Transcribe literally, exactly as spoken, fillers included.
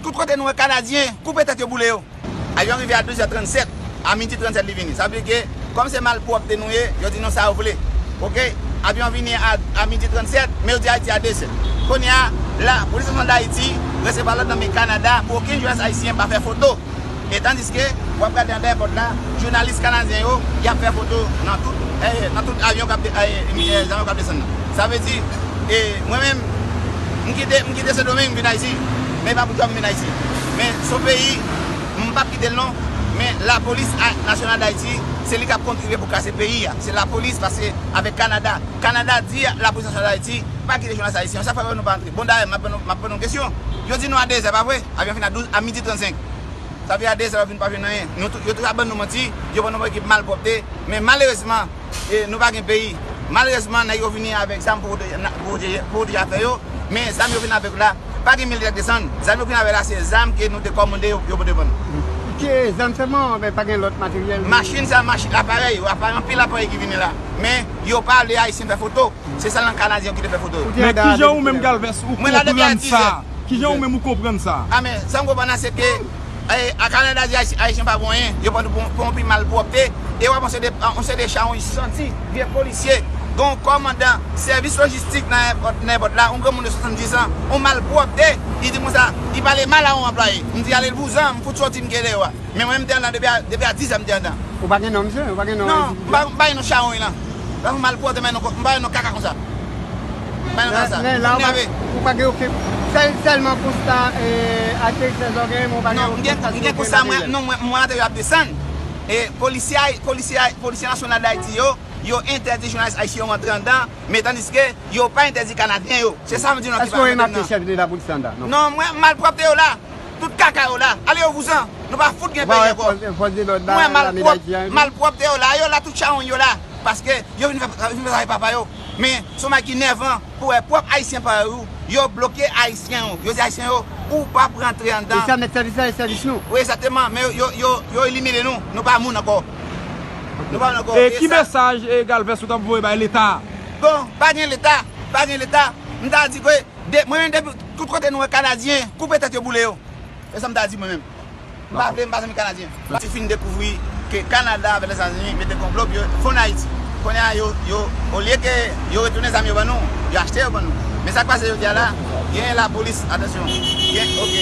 Tout kote nou wè Kanadyen, koupe tèt yo, boule yo. Avyon rive a douz è trannsèt, a midi trannsèt li vini. Sa vle di ke, kòm se malpwòpte nou ye, yo di nou sa yo vle. Oke? Avyon vini a, a midi trannsèt, men yo di Ayiti a dezè. Kounye a, la, polis nasyonal d Ayiti resevwa lòd nan men Kanada pou okenn jounalis ayisyen pa fè foto. E tandiske, w ap gade anba èpòt la, jounalis kanadyen yo, y ap fè foto nan tout, eh, nan tout avyon k ap de-, eh, eh, zam yo k ap desann nan. Sa vle di, e, mwen menm, m kite, m kite Sendomeng, m vin Ayiti. Men e pa pou djòb m vin Ayiti. Men se yon peyi, m p ap kite l non. Men lapolis a-, nasyonal d Ayiti, se li k ap kontribye pou kraze peyi a. Se lapolis, paske avèk Kanada. Kanada di lapolis nasyonal d Ayiti, pa kite jounalis ayisyen. Sa fè nou pa antre. Bon, dayè, m ap ban nou, m ap ban nou kesyon. Yo di nou a dezè, pa vre? Avyon fin a douz, a midi trannsenk. Sa vle a dezè, yo vin pa jwenn anyen. Nou tou-, yo toujou ap ban nou manti, yo ban nou ekip malpwòpte. Men malerezman, e, nou pa gen peyi. Malerezman, nèg yo vini avèk zam pou pwoteje, pou pwoteje, pou pwoteje afè yo. Men zam yo vin avèk la, pa gen militè k desann. Zam yo vin avèk la, se zam ke nou te kòmande yo, yo pote ban nou. Ki zam sèlman, men pa gen lòt materyèl? Machin sa, machin, aparèy, aparèy, anpil aparèy ki vini la. Men yo pa vle Ayisyen fè foto. Se sèlman Kanadyen ki te fè foto yo. Men kijan ou menm, Galvez, ou konprann sa? Kijan ou menm ou konprann sa? A, men sa m konprann la, se ke, e, a Kanada di Ayisyen, Ayisyen pa bon anyen, yo pran nou pou, pou yon pi malpwòpte, e w ap yon seri de, yon seri de chawony santi, vye polisye, gen yon kòmandan sèvis lojistik nan èpòt, nan èpòt la, yon granmoun de swasanndis an, yon malpwòpte, li di konsa, li pale mal a yon anplwaye. M di, "Ale vouzan, m fout soti, m kenbe dèyè w a." Men mwen, m te anndan depi a, depi a dizè, m te anndan. Ou pa gen non, misye? Ou pa gen non? Non, m pa, m pa gen non chawony lan. Sa fè malpwòpte, m pa gen non, m pa gen non kaka konsa. M pa gen non kaka sa. Men la, ou pa, ou pa gen okenn, sèl, sèlman konsta, e, aterisa zògèy, men ou pa gen okenn konsta sou kote materyèl. Non, m gen, m gen konsta, mwen, non, mwen, mwen ateri ap desann. E polisye, polisye, polisye nasyonal d Ayiti yo, yo entèdi jounalis ayisyen yo rantre anndan, men tandiske yo pa entèdi Kanadyen yo. Se sa m di nou ki pa. Èske w remake chèf de lapolis la anndan? Non. Non, mwen, malpwòpte yo la. Tout kaka yo la. Ale yo vouzan. Nou pa fout gen peyi ankò. Mwen, malpwòp, malpwòpte yo la. Yo la, tout chawony yo la. Paske yo vin fè, vin fè travay papa yo. Men, se yon bagay ki nèvan pou wè pwòp Ayisyen parèy ou, yo bloke Ayisyen yo. Yo di Ayisyen yo, ou p ap rantre anndan. E sa, mèt sèvis la, e sèvis nou. Wi, egzakteman. Men yo, yo, yo, yo elimine nou. Nou pa moun ankò. Nou pa moun ankò. E ki mesaj, e, Galvez, ou t ap voye bay Leta? Bon, pa gen Leta. Pa gen Leta. M ta di ke De, mwen menm, depi tout kote nou wè Kanadyen, koupe tèt yo, boule yo. E sa m ta di mwen menm. M pa vle, m pa zanmi Kanadyen. Ti fin dekouvri ke Kanada avèk Lèzetazini mete konplo pou yo fonn Ayiti. Kounye a, yo, yo, olye ke yo retounen zam yo ban nou, yo achte yo ban nou. Men sa k pase jodi a la, gen lapolis, atansyon, gen, oke,